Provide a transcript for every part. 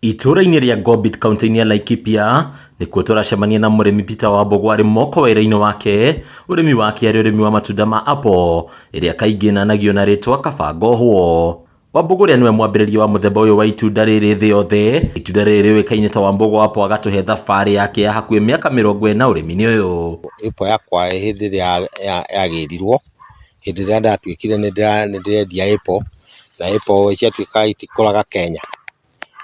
Itũũra-inĩ rĩa Gombit kaunti-inĩ ya Laikipia nĩkuo tũracemania na mũrĩmi Peter Wambũgũ arĩ moko wĩra-inĩ wake. Ũrĩmi wake arĩ ũrĩmi wa matunda ma apple ĩrĩa kaingĩ ĩnanagio na rĩtwa kaba ngohwo. Wambũgũ ũrĩa nĩwe mwambĩrĩria wa mũthemba ũyũ wa itunda rĩrĩ thĩ yothe. Itunda rĩrĩ rĩũĩkaine ta Wambũgũ apple agatũhe thabarĩ yake ya hakuhĩ mĩaka 40 ũrĩmi-inĩ ũyũ. Apple yakwa hĩndĩ ĩrĩa yagĩrirwo, hĩndĩ ĩrĩa ndatuĩkire nĩ ndĩrendia apple, na apple ciatuĩkaga itikũraga Kenya,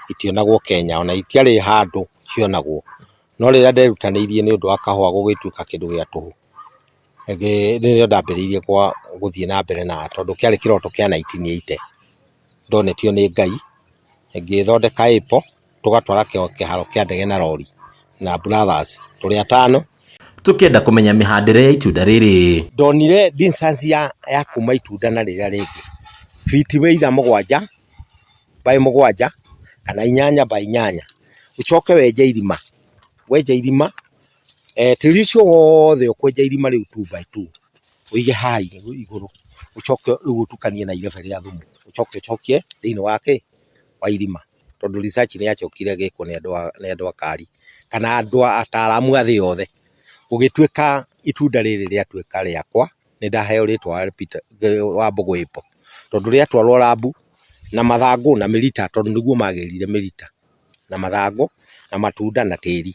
itionagwo Kenya, ona itiarĩ handũ cionagwo. No rĩrĩa nderutanĩirie nĩ ũndũ wa kahũa gũgĩtuĩka kĩndũ gĩa tũhũ, nĩrĩo ndambĩrĩirie gũthiĩ na mbere na tondũ kĩarĩ kĩroto kĩa 1980, ndonetio nĩ Ngai, ngĩthondeka apple, tũgatwara kĩharo kĩa ndege na rori na brothers tũrĩ atano. Tũkĩenda kũmenya mĩhandĩre ya itunda rĩrĩ. Ndonire distance ya kuma itunda na rĩrĩa rĩngĩ, feet either 7 by 7 kana 8 by 8, ũcoke wenje irima, wenja irima, tĩri ũcio wothe ũkwenja irima rĩu 2 by 2, ũige haha igũrũ, ũcoke rĩu ũtukanie na irebe rĩa thumu, ũcoke ũcokie thĩinĩ wa kĩ, wa irima, tondũ research nĩ yacokire ĩgĩkwo nĩ andũ a kari kana andũ ataaramu a thĩ yothe, gũgĩtuĩka itunda rĩrĩ rĩatuĩka rĩakwa, nĩ ndaheo rĩtwa Wambũgũ apple, tondũ rĩatwarwo lab na mathangũ na mĩrita, tondũ nĩguo magĩrire mĩrita na mathangũ na matunda na tĩri.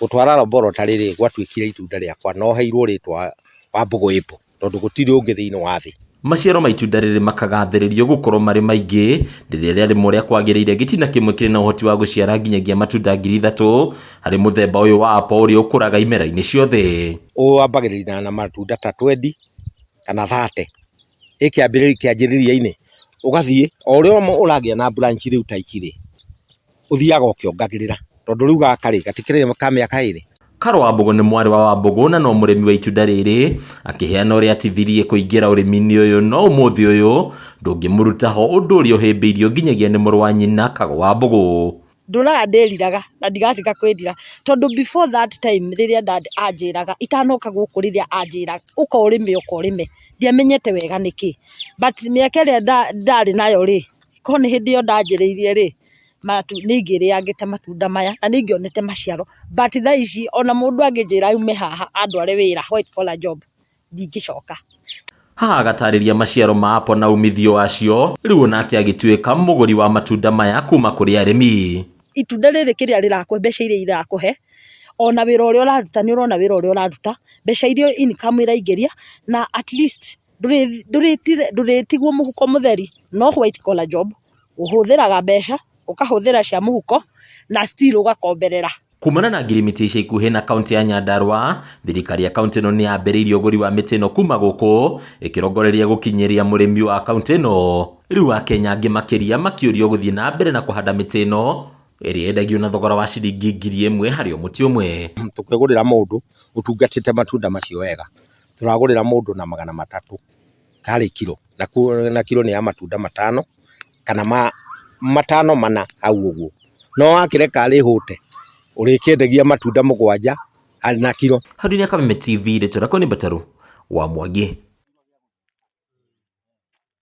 Gũtwara laboratory rĩ, gwatuĩkire itunda rĩakwa no heirwo rĩtwa Wambũgũ apple, tondũ gũtirĩ ũngĩ thĩinĩ wa thĩ. Maciaro ma itunda rĩrĩ makagathĩrĩrio gũkorwo marĩ maingĩ rĩrĩa rĩarĩmwo ũrĩa kwagĩrĩire gĩtina kĩmwe kĩrĩ na ũhoti wa gũciara nginyagia matunda 3000 harĩ mũthemba ũyũ wa apple ũrĩa ũkũraga imera-inĩ ciothe. Wambagĩrĩria na matunda ta 20 kana 30 ĩ kĩanjĩrĩria-inĩ, ũgathiĩ o ũrĩa ũragĩa na branch rĩu ta ici rĩ, ũthiaga ũkĩongagĩrĩra, tondũ rĩu gaka rĩ, gatikĩrĩ ka mĩaka 2. Carol Wambũgũ nĩ mwarĩ wa Wambũgũ na no mũrĩmi wa itunda rĩrĩ akĩheana ũrĩa atithirie kũingĩra ũrĩmi-inĩ ũyũ no ũmũthĩ ũyũ ndũngĩmũruta ho ũndũ ũrĩa ũhĩmbĩirio nginyagia nĩ mũrũ wa nyina Kago Wambũgũ. Ndũraga ndĩriraga na ndigatiga kwĩrira tondũ before that time rĩrĩa dad anjĩraga itanoka gũkũ rĩrĩa anjĩraga ũka ũrĩme ũka ũrĩme ndiamenyete wega nĩkĩ, but mĩaka ĩrĩa ndarĩ nayo rĩ, korwo nĩ hĩndĩ ĩyo ndanjĩrĩirie rĩ, nĩ ingĩrĩangĩte matunda maya na nĩ ingĩonete maciaro, but thaa ici ona mũndũ angĩnjĩra aume haha andware wĩra white collar job ndingĩcoka. Haha agatarĩria maciaro ma apple na umithio wacio rĩu onake agĩtuĩka mũgũri wa matunda maya kuma kũrĩ arĩmi. Itunda rĩrĩ kĩrĩa rĩrakũhe, mbeca iria irakũhe, ona wĩra ũrĩa ũraruta nĩ ũrona wĩra ũrĩa ũraruta, mbeca iria income ĩraingĩria, na at least ndũrĩtigwo mũhuko mũtheri, no white collar job ũhũthĩraga mbeca, ũkahũthĩra cia mũhuko na still ũgakomberera. Kumana na ngirimiti ica ikuhĩ na kaunti ya Nyandarua, thirikari ya kaunti ĩno nĩ yambĩrĩirie ũgũri wa mĩtĩ ĩno kuma gũkũ ĩkĩrongoreria gũkinyĩria mũrĩmi wa kaunti ĩno. Rĩu akenya angĩ makĩria makĩũrio gũthiĩ na mbere na kũhanda mĩtĩ ĩno ĩrĩa yendagio na thogora wa ciringi 1000 harĩ o mũtĩ ũmwe. Tũkĩgũrĩra mũndũ ũtungatĩte matunda macio wega, tũragũrĩra mũndũ na 300 harĩ kiro, na kiro nĩ ya matunda 5 kana 5 4 hau ũguo. No wakĩreka rĩhũte ũrĩkĩendagia matunda 7 na kiro. Harĩ Kameme TV, rĩtwa rĩakwa nĩ Mbataru wa Mwangi.